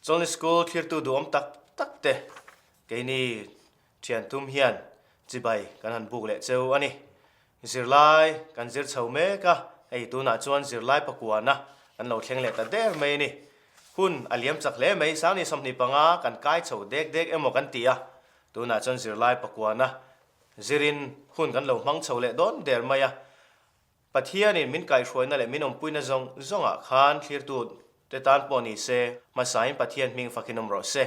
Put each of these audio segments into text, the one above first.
Chawlni School thlirtu duhawm tak tak te keini thian tum hian chibai kan han buk leh cheu a ni. Zirlai kan zir chho mek a, hei tunah chuan zirlai pakuana kan lo thleng leh ta der mai a ni. Hun a liam chak hle mai, Sangni 25 kan kai chho dek dek emaw kan ti a, tunah chuan zirlai pakuana zirin hun kan lo hmang chho leh dawn der mai a. Pathianin min kaihhruaina leh min awmpuina zawng zawngah khan thlirtu te tan pawh ni se, hmasain Pathian hming fakin awm rawh se.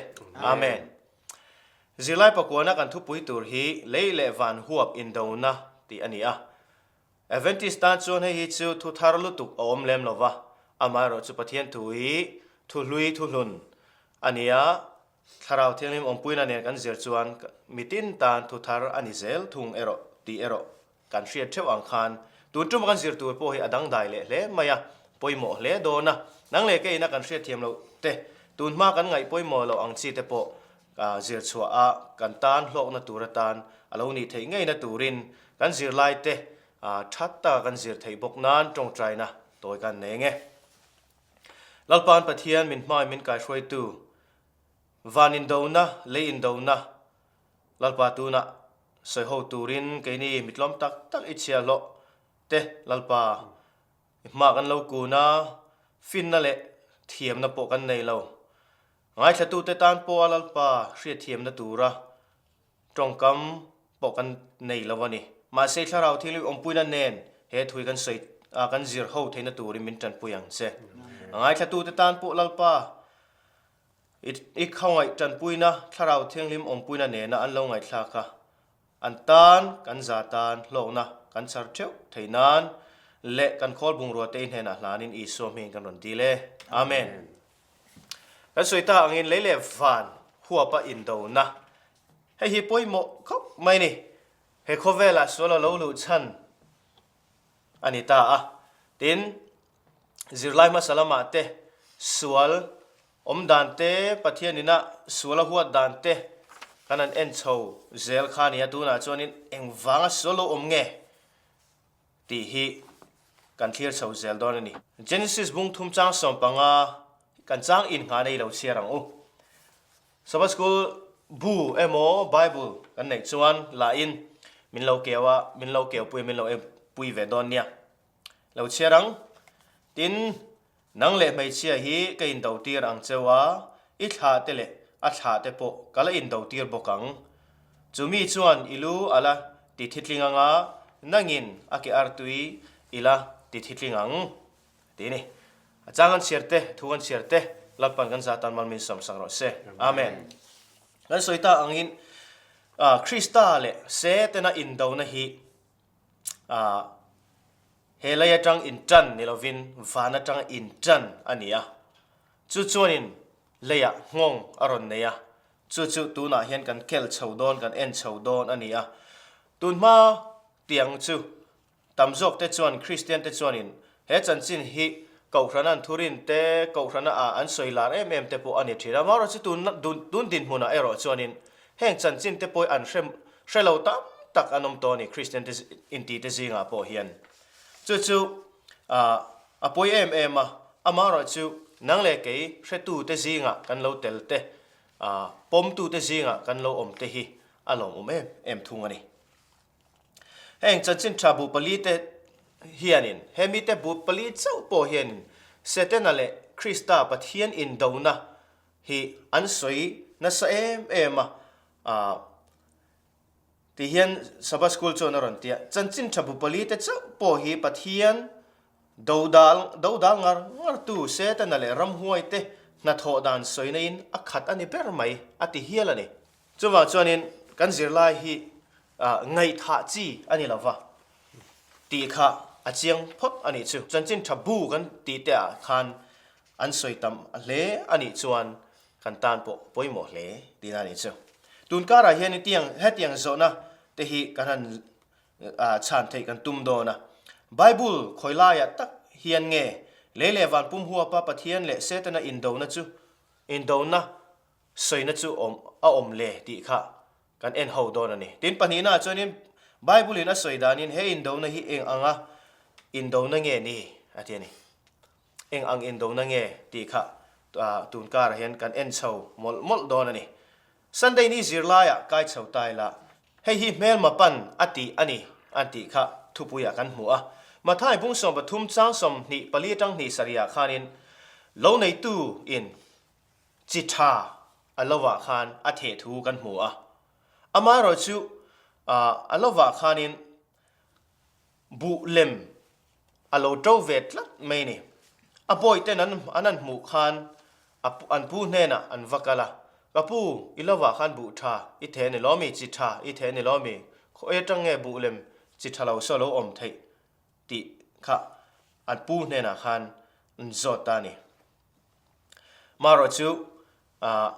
Amen. Zirlai pakuana kan thupui tur hi lei leh van huap indona tih a ni a. Adventist tan chuan hei hi chu thu thar lutuk a awm lem lo va, amaherawhchu Pathian thu hi thu hlui thu hlun a ni a, Thlarau Thianghlim awmpuina nen kan zir chuan mitin tan thu thar a ni zel thung erawh tih erawh Kan hriat theuh ang khan tun tuma kan zir tur pawh hi a dangdai leh hle mai a, pawimawh hle dawn a. Nang leh keiin a kan hriat thiam loh te, tun hma kan ngaih pawimawh loh ang chi te pawh zir chhuah a kan tan hlawkna tur atan a lo nih theih ngeina turin kan zirlai te that taka kan zir theih bawk nan tawngtaina tawi kan nei nge. Lalpa'n Pathian min hmai min kaihruaitu van indona, lei indona, Lalpa tunah sawi ho turin keini mitlawm tak tak i chhia hlawh te Lalpa i hma kan lo kun a, finna leh thiamna pawh kan nei lo. Ngaithlatute tan pawha Lalpa hriatthiamna tura tawngkam pawh kan nei lo a ni. Mahse Thlarau Thianghlim awmpuina nen he thui kan sawi kan zir ho theihna turin min tanpui ang che. Ngaithlatute tan pawh Lalpa I khawngaih tanpuina, Thlarau Thianghlim awmpuina nena an lo ngaihthlak a, an tan kan za tan hlawkna kan chhar theuh thei nan leh kan khawl bungrua te i hnenah hlanin Isua hmingin kan rawn dil e. Amen. Kan sawi ta angin lei leh van huapa indona hei hi pawimawh khawp mai ni. He khawvelah sual a lo luh chhan a ni ta a. Tin, zirlai hmasa lamah te sual awm dan te, Pathian ina sual a huat dan te kan han en chho zel kha a ni a, tunah chuanin engvanga sual lo awm nge tih hi kan thlir chho zel dawn a ni. Genesis bung thum chang 15 kan chang inngah nei lo chhiar ang u. Sabbath School bu emaw Bible kan neih chuan lahin min lo keu a, min lo keu pui a, min lo en pui ve dawn nia. Lo chhiar ang. Tin, nang leh hmeichhia hi ka indo tir ang cheu a, i thlah te leh a thlah te pawh ka la indo tir bawk ang. Chu mi chuan i lu a la ti thitling ang a, nangin a ke artui i la ti thitling ang. Ti a ni. A chang an chhiar te, thu an chhiar te, Lalpan kan zatan mal min sawmsak rawh se. Amen. Kan sawi ta angin Krista leh Setana indona hi he lei atang intan ni lovin van atanga intan a ni a. Chu chuanin leiah nghawng a rawn nei a, chu chu tunah hian kan kel chho dawn, kan en chho dawn a ni a. Tunhma tiang chu Tam zawkte chuan Kristiante chuanin he chanchin hi Kohhrana an thurin te, Kohhrana ah an sawi lar em em te pawh a ni thin a. Amaherawhchu tun tun dinhmunah erawh chuanin heng chanchin te pawh an hre hre lo tam tak an awm tawh a ni Kristiante inti te zingah pawh hian. Chu chu a pawi em em a, amaherawhchu nang leh kei hretu te zingah kan lo tel te, pawmtu te zingah kan lo awm te hi a lawmawm em em thung a ni. Heng chanchin tha bu pali te hianin, he mite bu pali chauh pawh hianin Setana leh Krista Pathian indona hi an sawi nasa em em a, ti hian Sabbath School chuan a rawn ti a. Chanchin tha bu pali te chauh pawh hi Pathian dodal dodal ngar ngartu Setana leh ramhuai te hnathawh dan sawina in a khat a ni ber mai a ti hial a ni. Chuvang chuanin kan zirlai hi ngaihthah chi a ni lova tih kha a chiang phawt a nih chu. Chanchin tha bu kan tih te ah khan an sawi tam hle a nih chuan kan tan pawh pawimawh hle tihna a nih chu. Tun karah hian hetiang hetiang zawhna te hi kan han chhan theih kan tum dawn a. Bible khawi laiah tak hian nge lei leh van pum huapa Pathian leh Setana indona chu indona Sawina chu awm a awm le tih kha kan en ho dawn a ni. Tin, pahnihnaah chuanin Bible-in a sawi danin he indona hi eng anga indona nge ni a ti a ni. Eng ang indona nge tih kha. Tun karah hian kan en chho mawlh mawlh dawn a ni. Sunday ni zirlaiah kai chho ta ila, hei hi hmelma pan a tih a ni an tih kha thupuiah kan hmu a. Mathai bung 13 chang 24 atang hnih sarihah khanin lo neitu in chi tha a lovah khan a theh thu kan hmu a. Amaherawhchu a lovah khanin Buh lem a lo to ve tlat mai ni. A bawihten an an an hmuh khan a an pu hnenah an va kal a, Ka pu, i lovah khan buh tha i theh ni lawmi, chi tha i theh ni lawmi, khawi atang nge buh lem chi tha lo saw lo awm theih tih kha an pu hnenah khan an zawt ta a ni. Marawh chu ah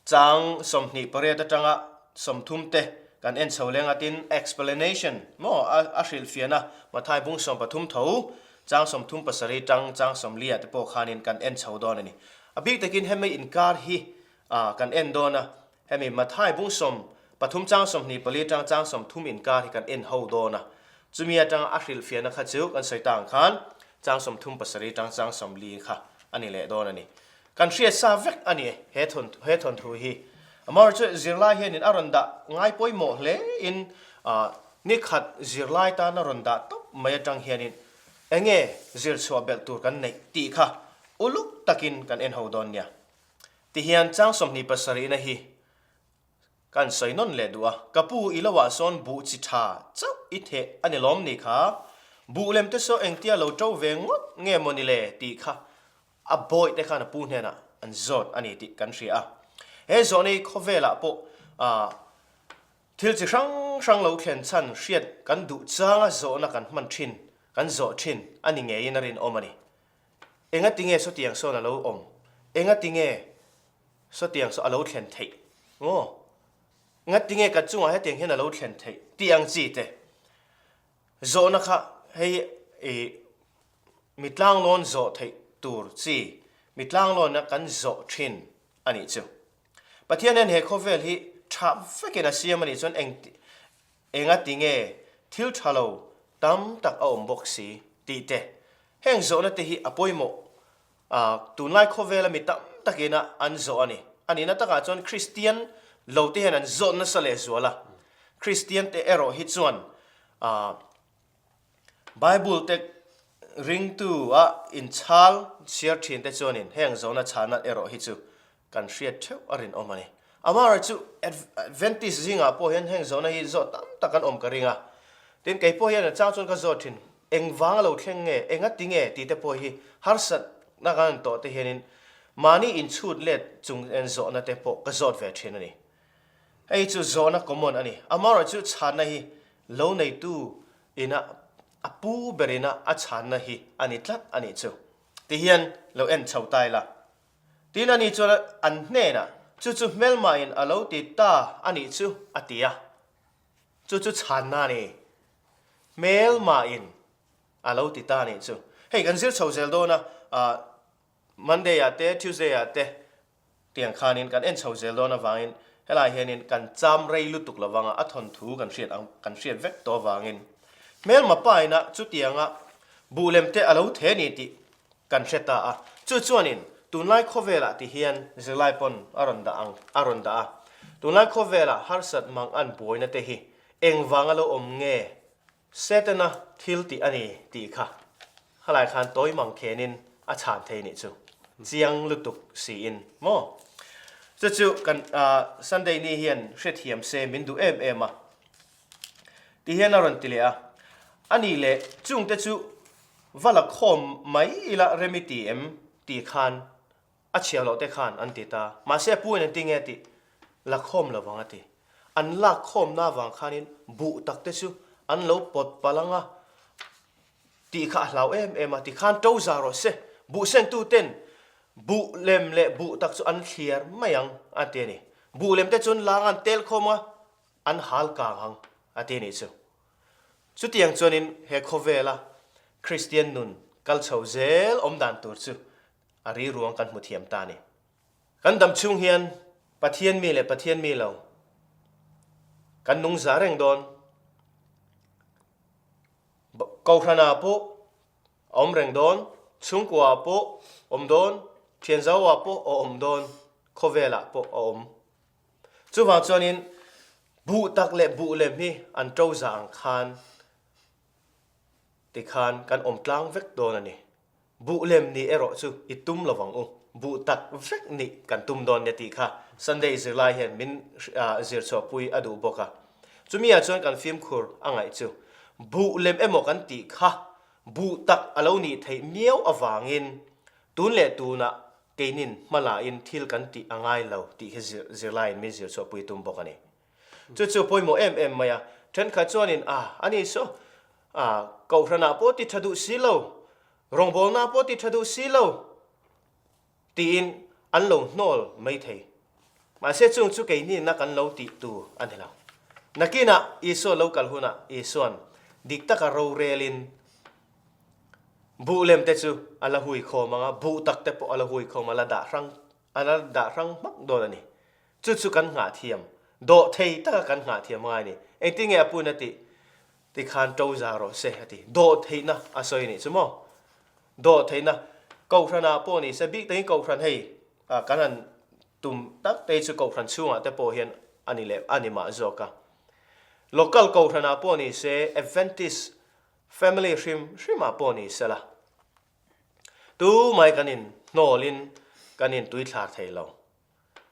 Chang 28 atanga 30 te kan en chho leng a tin explanation maw a hrilhfiahna Mathai bung 13 tho chang 37 tang chang 40 ah te pawh khanin kan en chho dawn a ni. A bik takin hemi inkar hi kan en dawn a, hemi Mathai bung 13 chang 24 tang chang 30 inkar hi kan en ho dawn a, chumi atanga a hrilhfiahna kha chu kan sawi ta ang khan chang 37 tang chang 40 kha a ni leh dawn a ni. Kan hriat sa vek a ni he thawn he thawnthu hi. Amaherawhchu chu zirlai hianin a rawn dah ngai pawimawh hle in nikhat zirlai tan a rawn dah tawp mai atang hianin enge zir chhuah belh tur kan neih tih kha uluk takin kan en ho dawn nia. Tihian chang 27 na hi Kan sawi nawn leh duh a, ka pu i lo ah sawn buh chi tha chauh i theh a ni lawm ni kha? Buh lem te saw engtia lo to ve ngawt nge maw ni le tih kha a bawih te khan a pu hnenah an zawt a ni tih kan hria a. He zawhna hi khawvelah pawh thil chi hrang hrang lo thlen chhan hriat kan duh changa zawhna kan hman thin, kan zawh thin a ni ngeiin a rinawm a ni. Engatinge sawtiang sawn a lo awm? Engatinge Sawtiang saw a lo thlen theih maw? Ngatinge ka chungah hetiang hian a lo thlen theih tih ang chi te zawhna kha hei i mi tlanglawn zawh theih tur chi mi tlanglawna kan zawh thin a nih chu. Pathian hian he khawvel hi tha vekin a siam a nih chuan eng engatinge thil tha lo tam tak a awm bawk si tih te heng zawhna te hi a pawimawh A, tunlai khawvela mi tam takina an zawh a ni. A nihna takah chuan Kristian lo te hian an zawh nasa leh zual a. Kristian te erawh hi chuan a, Bible te ringtu a inchhal chhiar thin te chuanin heng zawhna chhana erawh hi chu Kan hriat theuh a rinawm a ni. Amaherawh chu Adventist zingah pawh hian heng zawhna hi zawh tam tak an awm ka ring a. Tin, kei pawh hian a chang chuan ka zawt thin, eng vang a lo thleng nge, eng a ti nge tih te pawh hi harsatna kan han tawh te hianin mahni inchhut let chung en zawhna te pawh ka zawt ve thin a ni. Hei chu zawhna common a ni. Amaherawh chu chhanna hi lo neitu ina a pu ber ina a chhanna hi a ni tlat a nih chu. Tihian lo en chho ta ila. Tin ani chuan an hnenah, Chu chu hmelmahin a lo ti ta a nih chu, a ti a. Chu chu chhanna a ni. Hmelmahin a lo ti ta a nih chu. Hei kan zir chho zel dawn a, Monday-ah te, Tuesday-ah te tiang khanin kan en chho zel dawn avangin helai hianin kan cham rei lutuk lo vanga a thawnthu kan hriat ang kan hriat vek tawh avangin hmelma paina chutianga buh lem te a lo the ni tih Kan hre ta a, chu chuanin tunlai khawvelah ti hian zirlai pawn a rawn dah ang a rawn dah a. Tunlai khawvelah harsat mang an buaina te hi engvanga lo awm nge Setana thil tih a ni tih kha khalai khan tawi mang khenin a chhan thei nih chu chiang lutuk siin maw. Chu chu kan Sunday ni hian hrethiam se min duh em em a ti hian a rawn ti leh a. A nih leh chungte chu Va la khawm mai ila rem i ti em? tih khan a chhiah loh te khan an ti ta. Mahse a pu in an ti nge tih la khawm lo vang a ti. An lak khawmna avang khanin buh tak te chu an lo pawt palh ang a tih kha a hlau em em a. Tikhan to za rawh se, buh sengtu ten buh lem leh buh tak chu an thliar mai ang a ti a ni. Buh lem te chuan lang an tel khawm a, an hal kang ang a ti a nih chu. Chutiang chuanin he khawvela Kristian nun kal chho zel awm dan tur chu a riruang kan hmu thiam ta a ni. Kan dam chhung hian Pathian mi leh Pathian mi lo kan nung za reng dawn. Kohhranah pawh a awm reng dawn, chhungkuaah pawh awm dawn. Thianzauah pawh a awm dawn, khawvelah pawh a awm. Chuvang chuanin buh tak leh buh lem hi an to za ang khan tikhan kan awm tlang vek dawn a ni. Buh lem nih erawh chu i tum lo vang u, buh tak vek nih kan tum dawn nia tih kha Sunday zirlai hian min zirchhuahpui a duh bawk a. Chumi ah chuan kan fimkhur a ngaih chu buh lem emaw kan tih kha buh tak a lo nih theih miau avangin tun leh tunah keinin hmalain thil kan tih a ngai lo tih hi zirlaiin min zirchhuahpui tum bawk a ni. Chu chu pawimawh em em mai a, thenkhat chuanin a ani saw a kohhranah pawh ti tha duh si lo, rawngbawlna pawh ti tha duh si lo tiin an lo hnawl mai thei. Mahse chung chu keinina kan lo tih tur a ni lo. Nakinah Isua lo kal hunah Isua'n dik taka rorelin buh lem te chu a la hui khawm ang a, buh tak te pawh a la hui khawm a la dah hrang a la dah hrang hmak dawn a ni. Chu chu kan nghah thiam, dawh thei taka kan nghah thiam ngai a ni. Engtin nge a puin a tih? Tikhan to za rawh se a ti. Dawh theihna a sawi nih chu maw? Dawh theihna Kohhranah pawh ni se, bik takin Kohhran hei kan han tum tak te chu Kohhran chhungah te pawh hian a ni leh a ni mah zawk a. Local Kohhranah pawh ni se, Adventist family hrim hrimah pawh ni sela, tumai kan in hnawlin kan in tuithlar thei lo.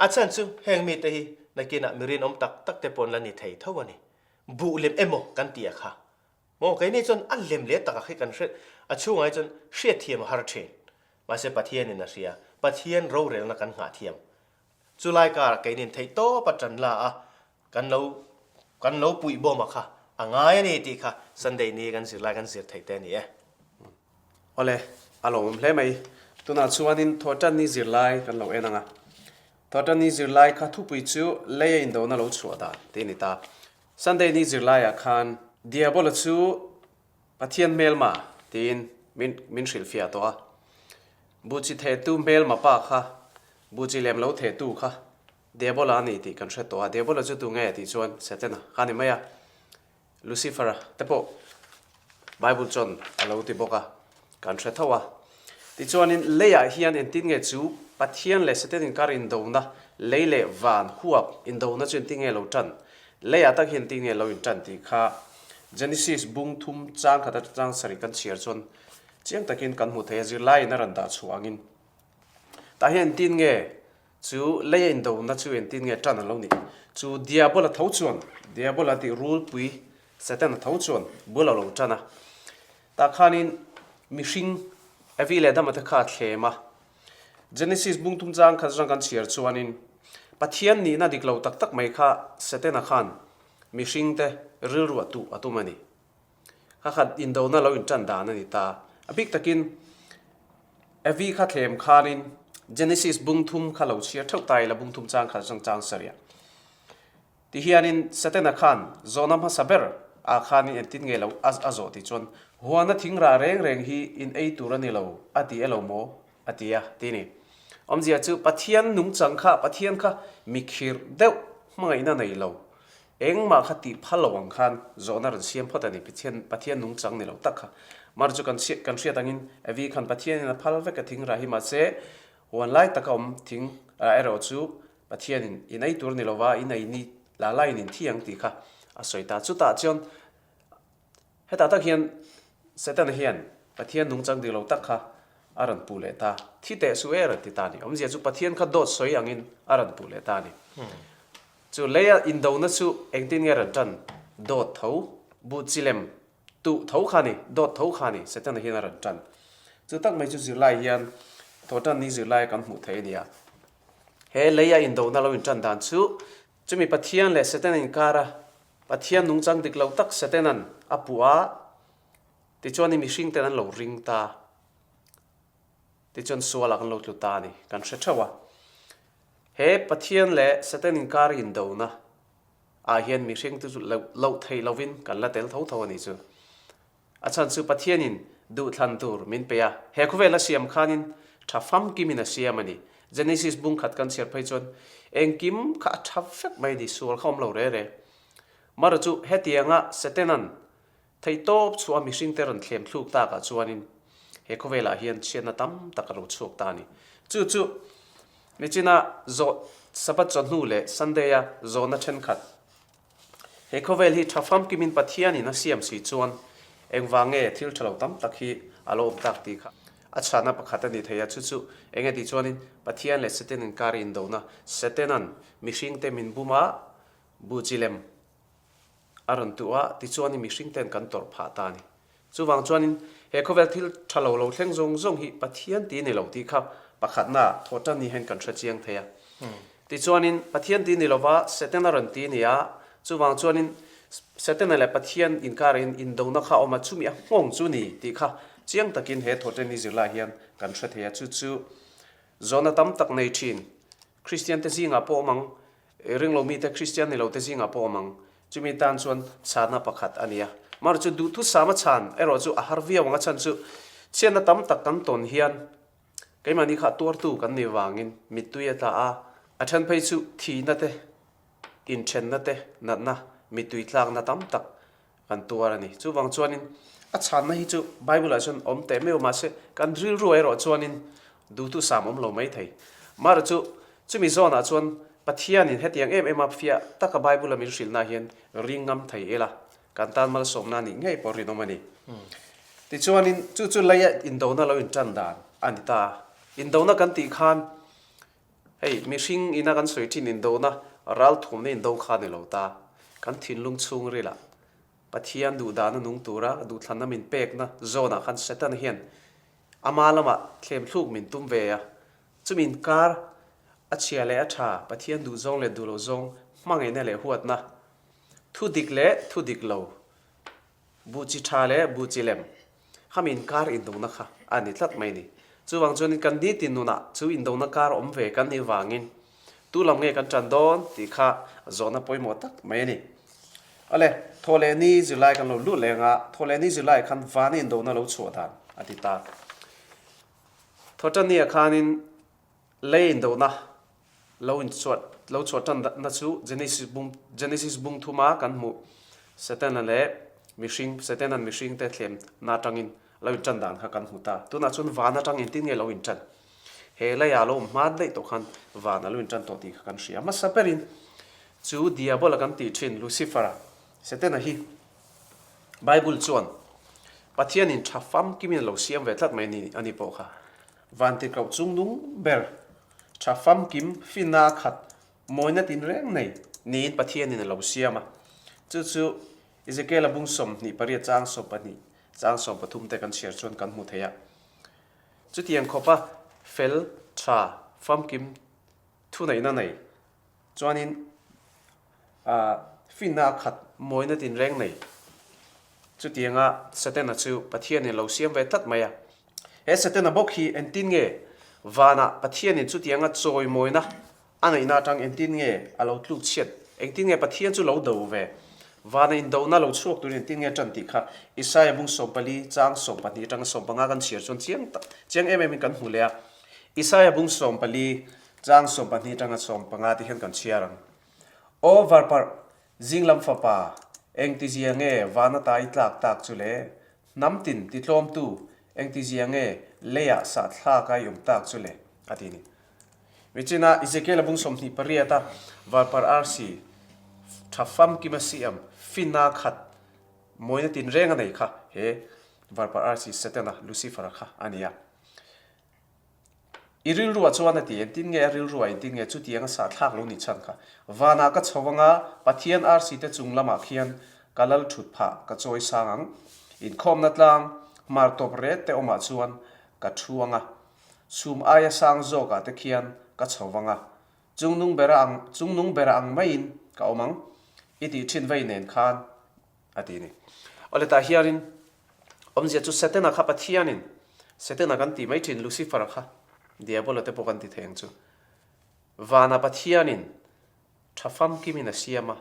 A chhan chu heng mite hi nakinah mi rinawm tak tak te pawh an la ni thei tho a ni. Buh lem emaw kan ti a kha. Maw keini chuan a lem leh takah khi kan hre, a chhungah hi chuan hriatthiam a har thin. Mahse Pathianin a hria, Pathian rorelna kan nghah thiam. Chulai karah keinin theih tawp a tan la a, kan lo kan lo puih bawm a kha a ngai a ni tih kha Sunday ni kan zirlai kan zir theih te a ni e. Awle, a lawmawm hle mai. Tunah chuanin Thawhtanni zirlai kan lo en ang a. Thawhtanni zirlai kha thupui chu lei a indona lo chhuah dan tih a ni ta. Sunday ni zirlaiah khan Diabola chu Pathian hmelma tiin min min hrilhfiah tawh a. Buchi thehtu hmelma pa kha, buchi lem lo thehtu kha Diabola a ni tih kan hre tawh a. Diabola chu tunge tih chuan Setana kha a ni mai a. Lucifer-a te pawh Bible chuan a lo ti bawk a, kan hre tho a. Tichuanin leiah hian engtin nge chu Pathian leh Satan inkar indona, lei leh van huap indona chu engtin nge lo tan, leiah tak hian engtin nge lo intan tih kha Genesis bung thum chang khat atang sarih kan chhiar chuan chiang takin kan hmu thei a, zirlaiin a rawn dah chhuah angin. Tah hian engtin nge Chu lei a indona chu engtin nge tan a lo nih? Chu Diabola tho chuan, Diabola tih rulpui Setana tho chuan bul a lo tan a. Tah khanin mihring Evi leh Adama te kha a thlem a. Genesis bung tum chang khat atang kan chhiar chuanin Pathian nihna dik lo tak tak mai kha Setana khan mihring te rilru a tuh a tum a ni. Kha khat indona lo intan dan a ni ta. A bik takin Evi kha thlem khanin Genesis bung thum kha lo chhiar theuh ta ila bung thum chang khat atang chang sarih. Ti hianin Setana khan zawhna hmasa ber ah khanin entin nge lo a a zawh tih chuan huana thing rah reng reng hi in ei tur a ni lo a ti elo maw a ti a ti ni. Awmzia chu Pathian nungchang kha Pathian kha mikhirh deuh hmangaihna nei lo Engmah kha tih phal lo ang khan zawhna rawn siam phawt a ni, Pathian Pathian nungchang ni lo tak kha. Mar chu kan hriat kan hriat angin Evi khan Pathianin a phal vek a thing rah hi mahse huan lai taka awm thing rah erawh chu Pathianin in ei tur ni lova in ei ni la laiin in thi ang tih kha a sawi ta. Chutah chuan Hetah tak hian Setana hian Pathian nungchang dik lo tak kha a rawn puh leh ta. Thi teh suh e rawn ti ta a ni. Awmzia chu Pathian kha dawt sawi angin a rawn puh leh ta a ni. Chu leia indona chu engtin nge rawn tan? Dawt tho, buh chilem tuh tho kha a ni, dawt tho kha a ni, Setana hian a rawn tan. Chu tak mai chu zirlai hian thawhtan ni zirlaia kan hmuh theih a ni a. He leia indona lo intan dan chu chumi Pathian leh Setana inkara Pathian nungchang dik lo tak Satanan a puh a, tichuan i mihring ten an lo ring ta, tichuan sualah kan lo tlu ta a ni, kan hre theuh a. He Pathian leh Satan inkar indona ah hian mihring te chu loh theih lovin kan la tel tho tho a nih chu. A chhan chu Pathianin duhthlan tur min pe a, he khawvel a siam khanin tha famkimin a siam a ni. Genesis bung khat kan chhiar phei chuan engkim kha a tha vek mai a ni, sual kha awm lo re re. Mara chu hetianga Satanan theihtawp chhuah a mihringte rawn thlem thluk takah chuanin he khawvelah hian chhiatna tam tak a lo chhuak ta a ni. Chu chu nichina zawh Sabbath chawhnu leh Sunday-a zawhna thenkhat. He khawvel hi tha famkimin Pathianin a siam si chuan engvang nge thil tha lo tam tak hi a lo awm tak tih kha a chhana pakhat a ni thei a. Chu chu enge tih chuanin Pathian leh Satan inkar indona, Satanan mihringte min bum a, bu chi lem a rawn tuh a, tichuanin mihringten kan tawrh phah ta a ni. Chuvang chuanin he khawvel thil tha lo lo thleng zawng zawng hi Pathian ti ni lo tih kha pakhatna thawh tan ni hian kan hre chiang thei a. Tichuanin Pathian ti ni lova Setana rawn ti ni a, chuvang chuanin Setana leh Pathian inkarin indona kha a awm a, chumi a nghawng chu ni tih kha chiang takin he thawh tan ni zirlai hian kan hre thei a. Chu chu zawhna tam tak nei thin Kristian te zingah pawh awm ang, ringlo mite Kristian ni lo te zingah pawh awm ang. Chumi tan chuan chhanna pakhat a ni a. Amaherawh chu duhthusam a chhan erawh chu a har viau ang a chhan chu chhiatna tam tak kan tawn hian keimahni kha tuartu kan nih vangin mittui a tla a, a then phei chu thihna te, inthenna te, natna, mittui tlakna tam tak kan tuar a ni. Chuvang chuanin a chhanna hi chu Bible-ah chuan awm teh meuh mahse kan rilru erawh chuanin duhthusam awm lo mai thei. Amaherawh chu chumi zawnah chuan Pathianin hetiang em em a fiah taka Bible-a min hrilhna hian ring ngam thei ila kan tan malsawmna nih ngei pawh rinawm a ni. Tichuanin chu chu leia indona lo intan dan a ni ta. Indona kan tih khan Hei, mihring ina kan sawi thin indona, ralthumna indo kha ni lo ta. Kan thinlung chhungrilah Pathian duhdahna nung tura duhthlanna min pekna zawnah khan Setana hian ama lamah thlemthluk min tum ve a. Chumi inkar a chhia leh a tha, Pathian duhzawng leh duhloh zawng, hmangaihna leh huatna, thu dik leh thu dik lo, Buh chi tha leh buh chi lem khami inkar indona kha a ni tlat mai ni. Chuvang chuanin kan nitin nunah chu indona kar awm ve kan nih vangin tu lam nge kan tan dawn tih kha zawhna pawimawh tak mai a ni. Awle, thawhleh ni zirlai kan lo lut leng a, thawhleh ni zirlai khan vana indona lo chhuah dan a ti ta. Thawhtannia khanin lei indona Lo inchhuah lo chhuah tan na chu Genesis bung Genesis bung thuma kan hmuh Setana leh mihring Setanan mihring te thlem na atangin lo intan dan kha kan hmu ta. Tunah chuan van atang engtin nge lo intan? He leiah lo awm hma daih tawh khan van a lo intan tawh tih kha kan hria. Hmasa berin chu Diabola kan tih thin Lucifer-a Setana hi Bible chuan Pathianin tha famkimin a lo siam ve tlat mai a ni pawh kha. Vantirhkoh chungnung ber Tha famkim finna a khat mawina tinreng nei niin Pathianin a lo siam a. Chu chu Ezekiel-a bung 28 chang 12 chang 13 te kan chhiar chuan kan hmu thei a. Chutiang khawpa fel, tha, famkim thuneihna nei chuanin finna a khat mawina tinreng nei chutianga Setana chu Pathianin lo siam ve tlat mai a. He Setana bawk hi engtin nge vanah Pathianin chutianga chawimawina a neihna atang engtin nge a lo tluk chhiat, engtin nge Pathian chu lo do ve, vana indona lo chhuak turin engtin nge tan tih kha Isaia bung 14 chang 12 atanga 15 kan chhiar chuan chiang tak chiang em emin kan hmu leh a. Isaia bung 14 chang 12 atanga 15 ti hian kan chhiar ang. Aw varparh, zinglam fapa, engtizia nge vana ta i tlak tak chu le? Hnam tin titlawmtu engtizia nge leiah sahthlak a i awm tak chu le? a ti a ni. Michina Ezekiel a bung 28 a varparh arsi tha famkim a siam fina khat mawina tinreng a nei kha he varparh arsi Setana, Lucifer-a kha a ni a. I rilruah chuan a ti, engtin nge a rilruah engtin nge chutiang a sahthlak lo nih chhan kha? Vanah ka chho anga Pathian arsi te chung lamah khian ka lal thut phah ka chawi sang ang. Inkhawmna tlang hmar tawp ret te awmah chuan ka thu anga, chhum aia sang zawkah te khian ka chho vanga, chungnung bera ang chungnung bera ang maiin ka awm ang i tih thin vei nen khan a ti a ni. Awle tah hianin awmzia chu Setana kha Pathianin Setana kan tih mai thin Lucifer-a kha Diabola te pawh kan ti thei ang chu. Vana Pathianin tha famkimin a siam a,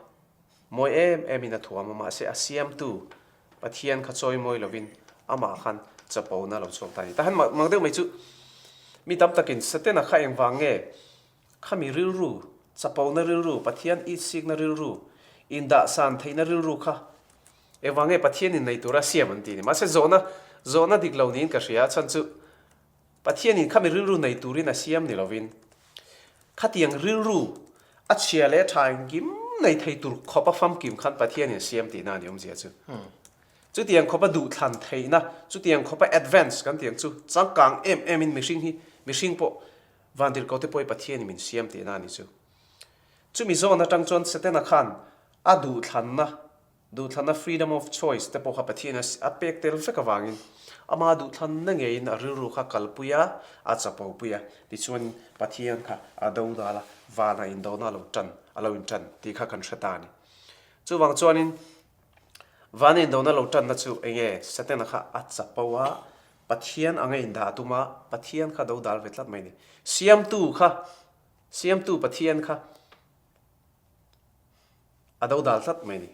mawi em emin a thuam a, mahse a siamtu Pathian kha chawi mawi lovin amah khan chapona lo chhuak ta a ni. Tah hian mak deuh mai chu mi tam takin Setana kha engvang nge Khami rilru, chapona rilru, Pathian itsikna rilru, indahsan theihna rilru kha engvang nge Pathianin nei tura siam an ti ni. Mahse zawhna, zawhna dik lo niin ka hria a, chhan chu. Pathianin khami rilru nei turin a siam ni lovin, khatiang rilru a chhia leh a tha engkim nei thei tur khawpa famkim khan Pathianin a siam tihna a ni awmzia chu. Chutiang khawpa duhthlan theihna, chutiang khawpa advance kan tih ang chu changkang em emin mihring hi, mihring pawh vantirhkoh te pawh hi Pathianin min siam tihna a ni chu. Chumi zawn atang chuan Setana khan a duhthlanna, duhthlanna freedom of choice te pawh kha Pathian a pek tel vek avangin ama duhthlanna ngeiin a rilru kha kalpui a, a chapopui a. Tichuan Pathian kha a do dal a, vana indona a lo tan, a lo intan tih kha kan hre ta a ni. Chuvang chuanin Vana indona lo tanna chu enge Setana kha a chapo a, Pathian anga indah a tum a, Pathian kha do dal ve tlat mai a ni. Siamtu kha Siamtu Pathian kha a do dal tlat mai a ni.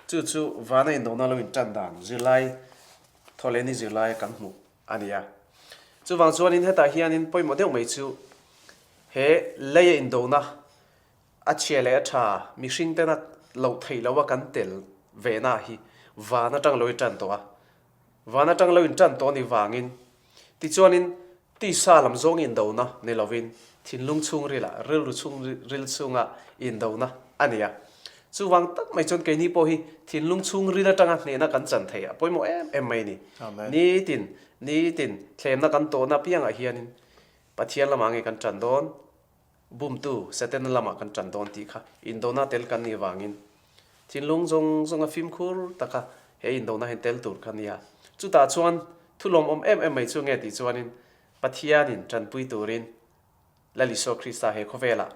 Chu chu vana indona lo intan dan zirlai thawhlehni zirlaia kan hmuh a ni a. Chuvang chuanin hetah hianin pawimawh deuh mai chu he leia indona a chhia leh a tha mihring tena loh theih loha kan tel vehna hi van atang lo intan tawh a. Van atang lo intan tawh a ni vangin tichuanin tisa lam zawng indona ni lovin thinlung chhungrilah rilru chhungril chhunga indona a ni a. Chuvang tak mai chuan keini pawh hi thinlung chhungril atanga hnehna kan chan thei a pawimawh em em mai a ni. Nitin nitin thlemna kan tawhna apiangah hianin Pathian lamah nge kan tan dawn? Bumtu Setana lamah kan ṭan dawn tih kha indona tel kan nih vangin thinlung zawng zawnga fimkhur taka he indona hian tel tur kha nia. Chutah chuan thu lawmawm em em mai chu nge tih chuanin Pathianin ṭanpui turin Lal Isua Krista he khawvelah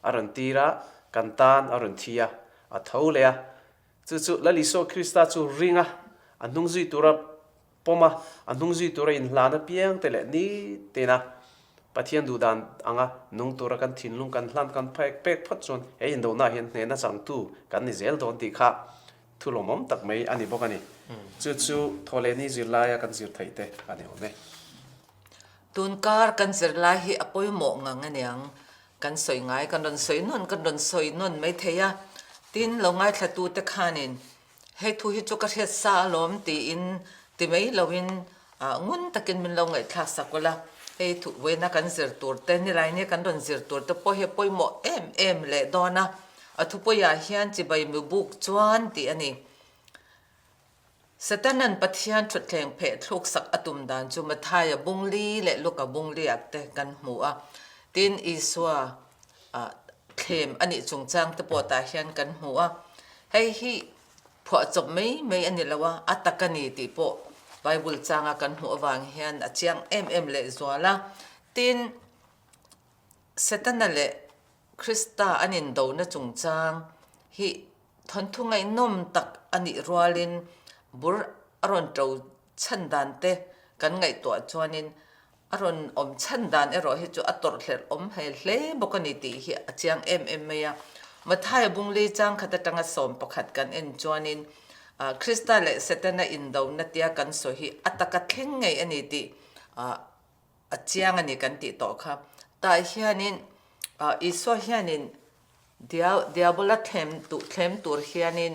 a rawn tir a, kan tan a rawn thi a, a tho leh a. Chu chu Lal Isua Krista chu ring a, a hnung zui tura pawm a, a hnung zui tura inhlan apiang te leh nitin a Pathian duhdan anga nung tura kan thinlung kan hlan kan pek pek phawt chuan he indona hian hnehna changtu kan ni zel dawn tih kha thu lawmawm tak mai a ni bawk a ni. Chu chu thawhlehni zirlaia kan zir theih te a ni awm e. Tunkar kan zirlai hi a pawimawh ngang aniang kan sawi ngai kan rawn sawi nawn kan rawn sawi nawn mai thei a, tin lo ngaithlatute khanin Hei thu hi chu ka hriat sa alawm tiin ti mai loin ngun takin min lo ngaihthlak sak ula, hei thu vawiina kan zir tur te nilai nia kan rawn zir tur te pawh hi a pawimawh em em leh dawn a, a thupuiah hian chibai mi buk chuan tih a ni. Satanan Pathian thutthleng pheh thluk sak a tum dan chu Mathaia bungli leh Luka bungliak te kan hmu a, tin Isua thlem a nih chungchang te pawh tah hian kan hmu a, hei hi phuahchawp mai mai a ni lo a, a tak a ni tih pawh Bible changa kan hmuh avang hian a chiang em em leh zual a. Tin, Setana leh Krista an indona chungchang hi thawnthu ngaihnawm tak a nih rualin bur a rawn ṭo chhan dan te kan ngaihtuah chuanin A rawn awm chhan dan erawh hi chu a tawrhhlelh awm hle hle bawk a ni tih hi a chiang em em mai a. Mathaia Bungli chang khat atanga 11 kan en chuanin Krista leh Setana indona tia kan sawi hi a taka thleng ngei a ni tih a chiang a ni kan tih tawh kha. Tah hianin Isua hianin Diabola thlem thlem tur hianin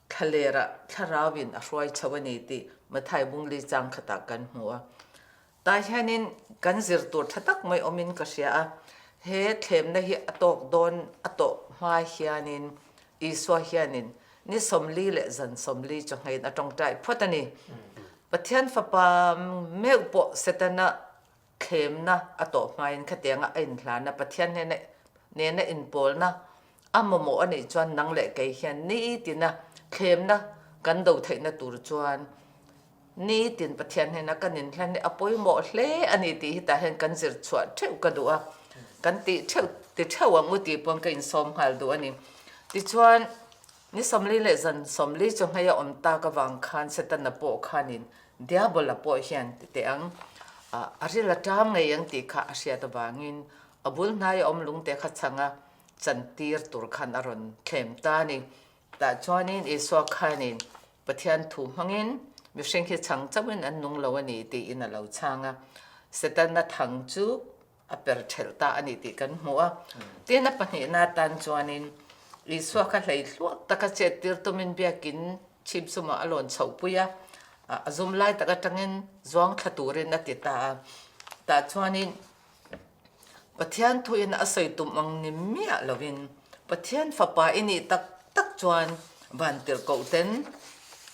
Thlalera thlarauin a hruai chho a ni tih Mathai Bungli chang khatah kan hmu a. Tah hianin kan zir tur tha tak mai awmin ka hria a, he thlemna hi a tawk dawn a tawh hma hianin Isua hianin ni 40 leh zan 40 chu ngeiin a tawngtai phawt a ni. Pathian Fapa meuh pawh Setana thlemna a tawh hmain khatianga a inhlana Pathian hnena nena inpawlna a mamawh a nih chuan nang leh kei hian nitina thlemna kan do theihna tur chuan nitin Pathian hnena kan inhlan hi a pawimawh hle a ni tih hi tah hian kan zir chhuah theuh ka duh a, kan tih theuh ti theuh ang u tih pawn ka insawm nghal duh a ni. Tichuan ni 40 leh zan 40 chu hmei a awm tak avang khan Setana pawh khanin Diabola pawh hian ti teh ang, a ril a ṭam ngei ang tih kha a hriat avangin a bul hnaia awm lungte kha chhanga chantir tur khan a rawn thlem ta a ni. Tah chuanin Isua khanin Pathian thu hmangin mihring hi chhang chauhin an nung lo a ni tiin a lo chhang a. Setana thang chu a per ṭhelh ta a ni tih kan hmu a. Tin, a pahnihna atan chuanin Isua kha hlei hluak taka chettir tumin biakin chhipsumah a lawn chhohpui a. A zum lai tak atangin zuang thla turin a ti ta a. Tah chuanin Pathian thuin a sawi tum ang ni miah lovin Pathian fapa i nih tak tak chuan vantirhkoh ten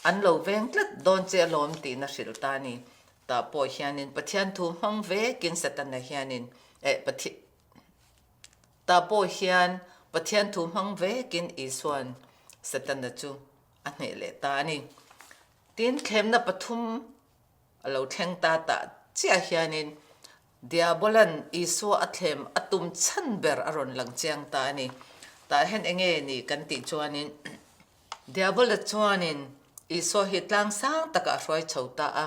an lo veng tlat dawn che alawm tiin a hrilh ta a ni. Tah pawh hianin Pathian thu hmang vekin Setana hianin eh Pathian Tah pawh hian Pathian thu hmang vekin Isua'n Setana chu a hneh leh ta a ni. Tin, thlemna pathum a lo thleng ta tah chiah hianin Diabolan Isua a thlem a tum chhan ber a rawn lang chiang ta a ni. Tah hian eng nge ni kan tih chuanin Diabola chuanin Isua hi tlang sang takah a hruai chho ta a,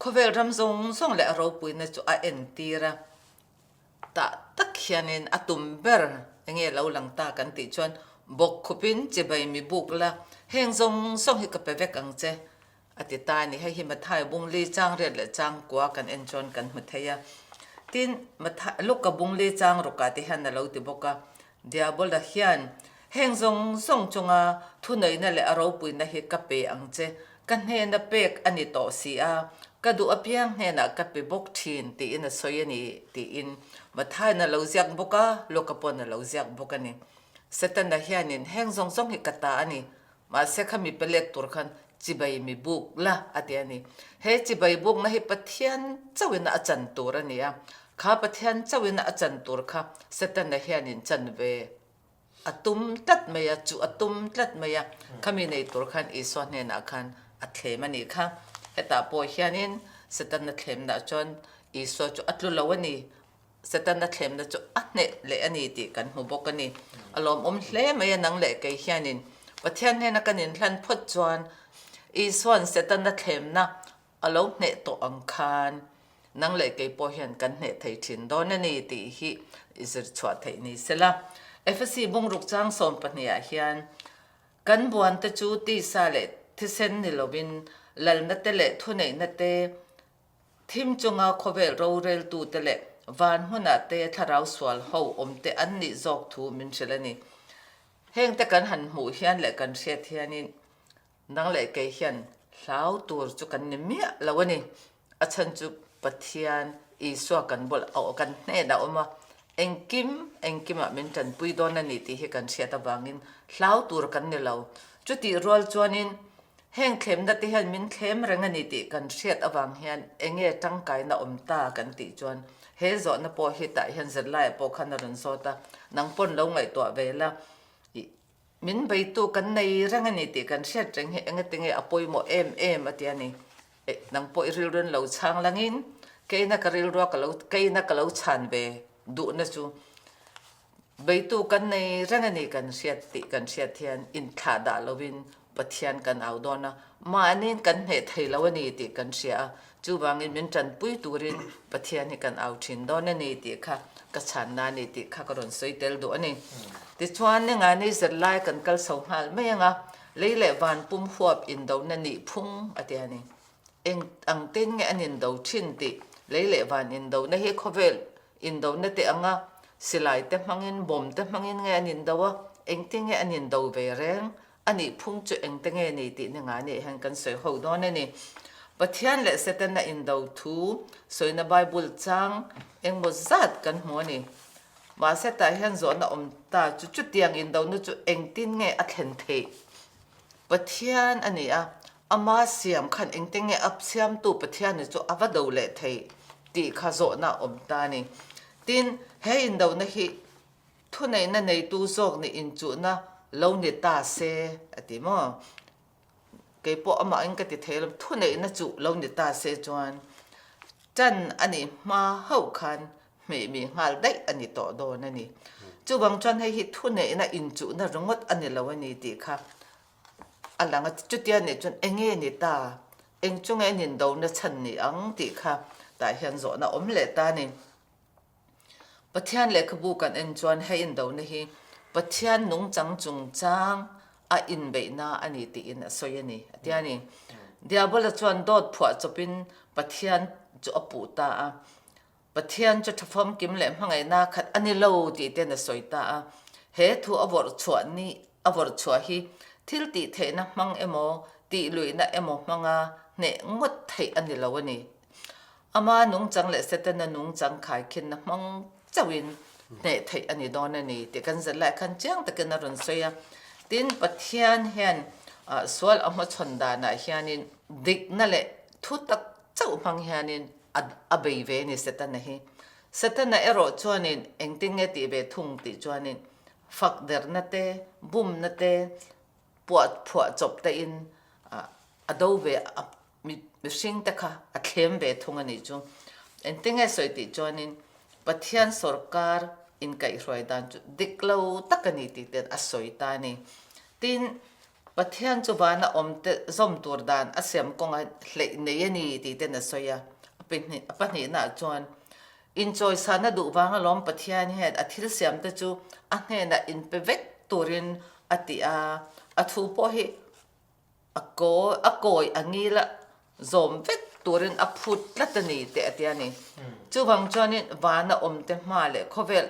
khawvel ram zawng zawng leh a ropuina chu a entir a. Tah tak hianin a tum ber enge lo lang ta kan tih chuan bawk khupin chibai mi buk la, heng zawng zawng hi ka pe vek ang che a ti ta a ni. Hei hi Mathai Bungli chang riat leh chang kua kan en chuan kan hmu thei a. Tin, Mathai, Luka Bungli chang rawkah te hian a lo ti bawk a, Diabola hian heng zawng zawng chunga thuneihna leh a ropuina hi ka pe ang che, ka hnena pek a ni tawh si a, ka duh apiang hnenah ka pe bawk thin tiin a sawi a ni tiin Mathai'n a lo ziak bawk a, Luka paw'n a lo ziak bawk a ni. Setana hianin heng zawng zawng hi ka ta a ni, mahse kha mi pe let tur khan chibai mi buk la a ti a ni. He chibai bukna hi Pathian chauhin a chan tur a ni a, kha Pathian chauhin a chan tur kha Setana hianin chan ve a tum tlat mai a, chu a tum tlat mai a, khami nei tur khan Isua hnenah khan a thlem a nih kha. Hetah pawh hianin Setana thlemnah chuan Isua chu a tlu lo a ni. Setana thlemna chu a hneh leh a ni tih kan hmu bawk a ni. A lawmawm hle mai a nang leh kei hianin Pathian hnena kan inhlan phawt chuan Isua'n Setana thlemna a lo hneh tawh ang khan nang leh kei pawh hian kan hneh thei thin dawn a ni tih hi i zir chhuah theih ni sela. Efesi bungruk chang 12 ah hian kan buante chu tisa leh thisen ni lovin lalna te leh thuneihna te Thim chunga khawvel roreltute leh van hmunah te thlarau sual ho awmte an nih zawk thu min hrilh a ni. Hengte kan han hmuh hian leh kan hriat hianin nang leh kei hian hlau tur chu kan ni miah lo a ni. A chhan chu Pathian Isua kan bulah a kan hnenah a awm a, engkim engkimah min tanpui dawn a ni tih hi kan hriat avangin hlau tur kan ni lo. Chutih rual chuanin Heng thlemna te hian min thlem reng a ni tih kan hriat avang hian enge tangkaina awm ta kan tih chuan he zawhna pawh hi tah hian zirlaiah pawh khan a rawn zawt a, nang pawn lo ngaihtuah ve la, ih min beitu kan nei reng a ni tih kan hriat reng hi enge tinge a pawimawh em em a ti a ni. Eh nang pawh i rilruin lo chhang langin keina ka rilrua ka lo keina ka lo chhan ve duhna chu Beitu kan nei reng a ni kan hriat tih kan hriat hian inthlah dah lovin Pathian kan au dawn a, mahniin kan hneh thei lo a ni tih kan hria a, chuvangin min tanpui turin Pathian hi kan au thin dawn a ni tih kha ka chhanna a ni tih kha ka rawn sawi tel duh a ni. Tichuan ningani zirlai kan kal chho nghal mai ang a, lei leh van pum huap indona nih phung a ti a ni. Eng ang ten nge an indo thin tih lei leh van indona hi khawvel indona te anga silai te hmangin bomb te hmangin nge an indo a, engtin nge an indo ve reng a nih phung chu engte nge ni tih ni ngai nih hian kan sawi ho dawn a ni. Pathian leh Setana indo thu sawina Bible chang engmaw zat kan hmu a ni. Mahse tah hian zawhna awm ta chu chutiang indona chu engtin nge a thlen theih? Pathian a ni a, ama siam khan engte nge a siamtu Pathian ni chu a va do leh thei tih kha zawhna a awm ta a ni. Tin, he indona hi thuneihna neitu zawk nih inchuhna lo ni ta se a ti maw? Kei pawh amahin ka ti thei lo, thuneihna chuh lo ni ta se chuan tan a nih hma hauh khan hmehmih nghal daih a ni tawh dawn a ni. Chuvang chuan hei hi thuneihna inchuhna ringawt a ni lo a ni tih kha a lang a. Chutia nih chuan eng nge ni ta, eng chu nge an indona chhan ni ang tih kha tah hian zawhna awm leh ta a ni. Pathian lehkhabu kan en chuan hei indona hi Pathian nungchang chungchang a inbeihna a ni tiin a sawi a ni a ti a ni. Diabola chuan dawt phuah chawpin Pathian chu a puh ta a. Pathian chu thafamkim leh hmangaihna khat a ni lo tih ten a sawi ta a. He thu a vawrh chhuah ni a vawrh chhuah hi thil tih theihna hmang emaw, tih luihna emaw hmanga hneh ngawt theih a ni lo a ni. Ama nungchang leh Setana nungchang khaikhinna hmang chauhin hneh theih a ni dawn a ni tih kan zet lai khan chiang takin a rawn sawi a. Tin, Pathian hian sual a hmachhawn danah hianin dikna leh thu tak chauh hmang hianin a bei ve a ni Setana hi. Setana erawh chuanin engtin nge tih ve thung tih chuanin fak derna te, bumna te, puah phuah chawp te in a do ve a mihring te kha a thlem ve thung a nih chu. Engtin nge sawi tih chuanin Pathian sawrkar inkaihhruai dan chu dik lo tak a ni tih ten a sawi ta a ni. Tin, Pathian chu vana awm te zawm tur dan a siam kawnga hleih nei a ni tih ten a sawi a. A pahnihnaah chuan Inchawisana duh vang alawm Pathian hian a thil siam te chu a hnenah inpe vek turin a ti a, a thu pawh hi a kawi a kawi a ngil a zawm vek turin a phut tlat a ni teh a ti a ni. Chuvang chuanin vana awm te hma leh khawvel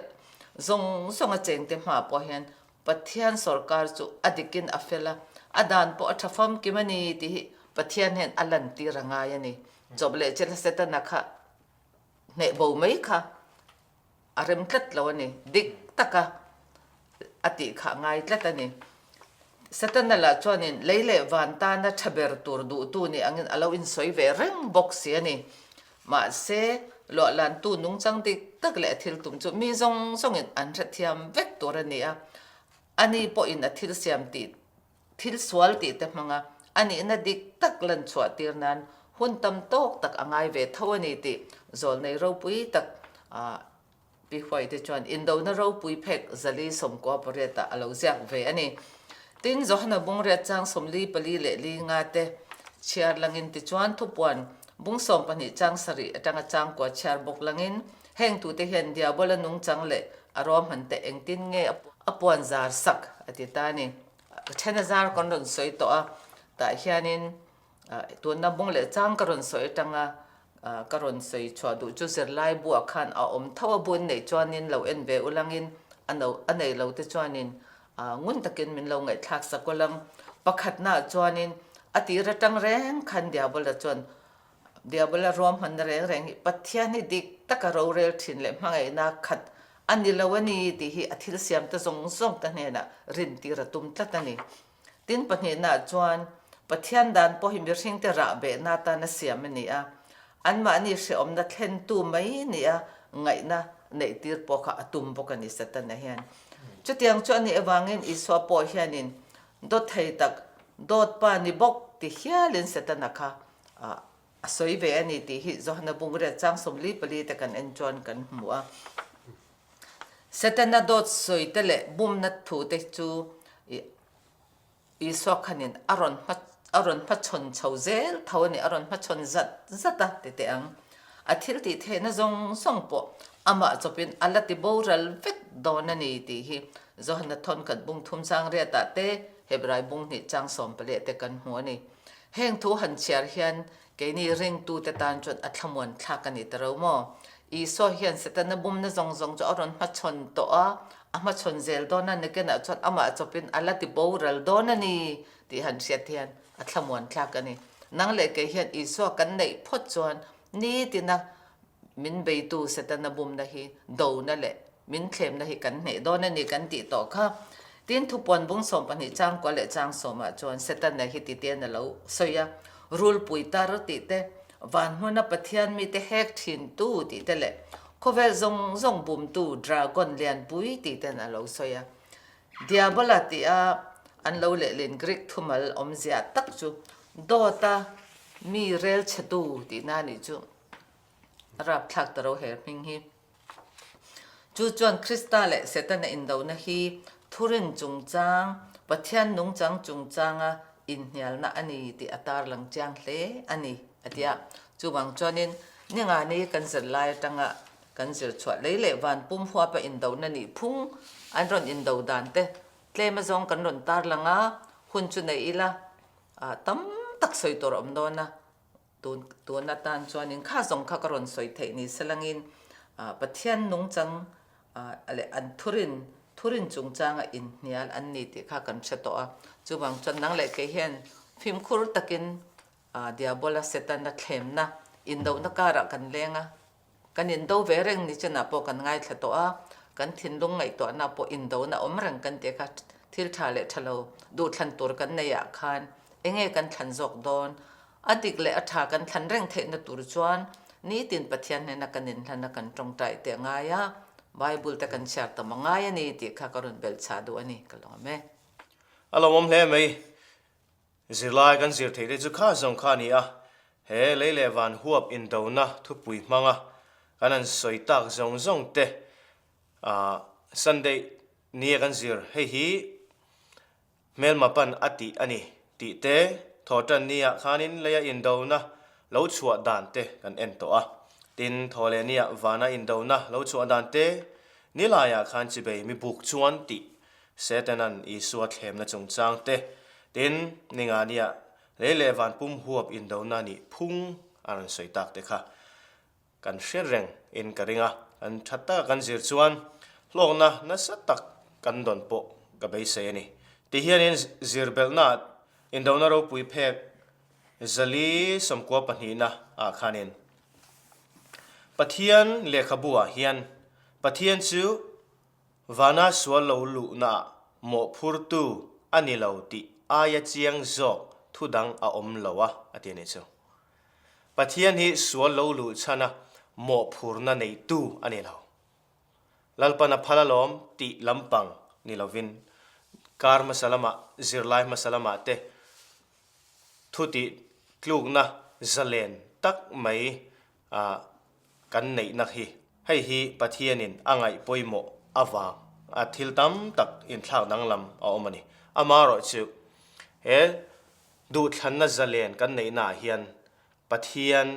zawng zawng a cheng te hma pawh hian Pathian sawrkar chu a dikin a fel a, a dan pawh a tha famkim a ni tih hi Pathian hian a lantir a ngai a ni. Chawp leh chilh Setana kha hneh bo mai kha a rem tlat lo a ni. Dik taka a tih kha a ngai tlat a ni. Setana lah chuanin lei leh van tana tha ber tur duhtu nih angin a lo insawi ve reng bawk si a ni. Mahse, luahlantu nungchang dik tak leh a thil tum chu mi zawng zawngin an hrethiam vek tur a ni a. Ani pawhin a thil siam tih Thil sual tih te hmanga a nihna dik tak lan chhuah tir nan hun tam tawk tak a ngai ve tho a ni tih zawlnei ropui tak Pi Huai te chuan indona ropui phek zali sawmkua pariatah a lo ziak ve a ni. Tin, Johana Bungriat chang 44 leh li nga te chhiar langin tichuan thupuan bung 12 chang sarih atanga changkua chhiar bawk langin heng tute hian Diabola nungchang leh a ruahman te engtin nge a puan zar sak a ti ta a ni. Ka then a zar kan rawn sawi tawh a, tah hianin tunna bung leh chang ka rawn sawi atanga ka rawn sawi chhuah duh chu zirlai buah khan a awm tho a, bun neih chuanin lo en ve ulangin a no a nei lo te chuanin ngun takin min lo ngaihthlak sak ulang. Pakhatnaah chuanin a tir atang reng khan Diabola chuan Diabola ruahmanna reng reng hi Pathian hi dik taka rorel thin leh hmangaihna khat a ni lo a ni tih hi a thil siamte zawng zawng te hnenah rintir a tum tlat a ni. Tin pahnihnaah chuan Pathian dan pawh hi mihringte rah behna atan a siam a ni a, anmahni hrehawmna thlentu mai nia ngaihna neihtir pawh kha a tum bawk a ni Satana hian. Chutiang chu a nih avangin Isua pawh hianin dawt thei tak dawt pa ni bawk ti hialin Setana kha a sawi ve a ni tih hi Johana Bungriat chang 44 te kan en chuan kan hmu a. Setana dawt sawi te leh bumna thu te chu Isua khanin a rawn hma a rawn hmachhawn chho zel tho a ni, a rawn hmachhawn zat zat a ti teh ang. A thil tih theihna zawng zawng pawh amah chawpin a la ti boral vek dawn a ni tih hi Johana thawnkhat bung thum chang riatah te Hebrai bung hnih chang 14 te kan hmu a ni. Heng thu han chhiar hian keini ringtute tan chuan a thlamuan thlak a ni ta ro maw? Isua hian Setana bumna zawng zawng chu a rawn hmachhawn tawh a, a hmachhawn zel dawn a, nakinah chuan amah chawpin a la ti boral dawn a ni tih han hriat hian a thlamuan thlak a ni. Nang leh kei hian Isua kan neih phawt chuan nitina min beitu Setana bumna hi dona leh min thlemna hi kan hneh dawn a ni kan tih tawh kha. Tin, thupuan bung 12 chang kua leh chang sawmah chuan Setana hi tite'n a lo sawi a, Rulpui tar tih te, van hmuna Pathian mite hek thintu tih te leh khawvel zawng zawng bumtu dragon lianpui tih ten a lo sawi a. Diabola tih a an lo lehlin Greek thumal awmzia tak chu dawta mi rel chhetu tihna a nih chu. A rapthlak ta ro her hming hi. Chu chuan Krista leh Setana indona hi thurin chungchang, Pathian nungchang chungchanga inhnialna a ni tih a tarlang chiang hle a ni, a ti a. Chuvang chuanin ningani kan zir lai atanga kan zir chhuah lei leh van pum huapa indona nih phung an rawn indo dan te tlem azawng kan rawn tarlang a, hun chu nei ila tam tak sawi tur a awm dawn a. Tun tun atan chuanin kha zawng kha ka rawn sawi theih ni selangin Pathian nungchang leh an thurin thurin chungchanga inhnial an ni tih kha kan hre tawh a. Chuvang chuan nang leh kei hian fimkhur takin. Diabola Setana thlemna indohna karah kan leng a, kan indo ve reng ni chenah pawh kan ngaithla tawh a, kan thinlung ngaihtuahna pawh indona awm reng kan tih kha thil tha leh tha lo duhthlan tur kan neih ah khan enge kan thlan zawk dawn? A dik leh a tha kan thlan reng theihna tur chuan nitin Pathian hnena kan inhlan a kan tawngtai teh ngai a, Bible te kan chhiar tam a ngai a ni tih kha ka rawn belhchhah duh a ni, ka lawm e. A lawmawm hle mai. Zirlai kan zir theih te chu kha zawng kha a ni a, he lei leh van huap indona thupui hmanga kan han sawi tak zawng zawng te ah Sunday nia kan zir hei hi hmelma pan a tih a ni tih te thawhtan nia khanin leia indona lo chhuah dan te kan en tawh a, tin thaw leh nia vana indona lo chhuah dan te nilaiah khan chibei mi buk chuan tih Setanan Isua thlemna chungchang te, tin, Ningania lei leh van pum huap indona nih phung a rawn sawi tak te kha kan hriat reng in ka ring a, kan tha taka kan zir chuan hlawkna nasa tak kan dawn pawh ka beisei a ni. Ti hianin zir belhna indona ropui phek zali sawmkua pahnihna ah khanin Pathian lehkhabu ah hian Pathian chu Vana sual lo luhnaah mawhphurtu a ni lo tih aia chiang zawk thu dang a awm lo a, a ti a nih chu. Pathian hi sual lo luh chhana mawhphurna neitu a ni lo. Lalpan a phal alawm tih lampang ni lovin kar hmasa lamah, zirlai hmasa lamah te thu tih tlukna zalen tak mai a kan neihna hi. Hei hi Pathianin a ngaih pawimawh avang a thil tam tak inthlak danglam a awm a ni. Amaherawh chu he duhthlanna zalen kan neihna ah hian Pathian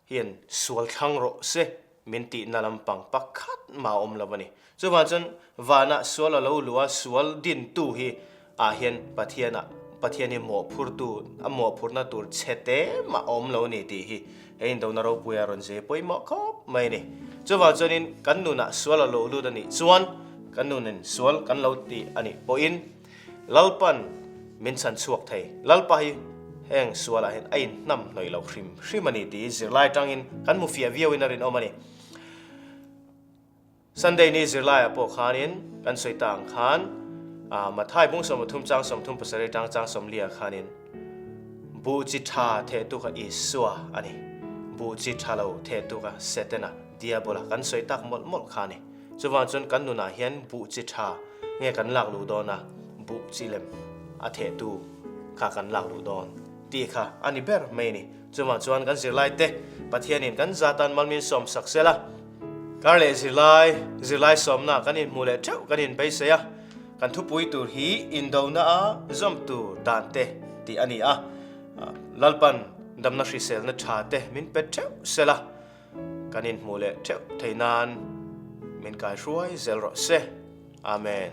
hian sual thlang rawh se min tihna lampang pakhat mah a awm lo a ni. Chuvang chuan vanah sual a lo luh a, sual dintu hi ah hian Pathianah Pathian hi mawhphurtu, a mawhphurna tur chhe te mah a awm lo a ni tih hi he indona ropuia rawn zir pawimawh khawp mai a ni. Chuvang chuanin kan nunah sual a lo lut a nih chuan kan nunin sual kan lo ti a nih pawhin Lalpan min chhan chhuak thei. Lalpa hi heng sualah hian a inhnam hnawih lo hrim hrim a ni tih hi zirlai atangin kan hmu fiah viauin a rinawm a ni. Sunday ni zirlaiah pawh khanin kan sawi ta ang khan Mathai bung 33 chang 37 tang chang 40 ah khanin buh chi tha thehtu kha Isua a ni, buh chi tha lo thehtu kha Setana, Diabola kan sawi tak mawlh mawlh kha a ni. Chuvang chuan kan nunah hian buh chi tha nge kan lak luh dawn a, buh chi lem a thehtu kha kan lak luh dawn tih kha a ni ber mai a ni. Chuvang chuan kan zirlaite Pathianin kan zatan malmin sawmsak sela, Kar leh zirlai, zirlai sawmna kan inhmuh leh theuh kan inbeisei a, kan thupui tur hi indona a zawm tur dan te tih a ni a, Lalpan damna hriselna tha te min pe theuh sela, kan inhmuh leh theuh thei nan min kaihruai zel rawh se. Amen.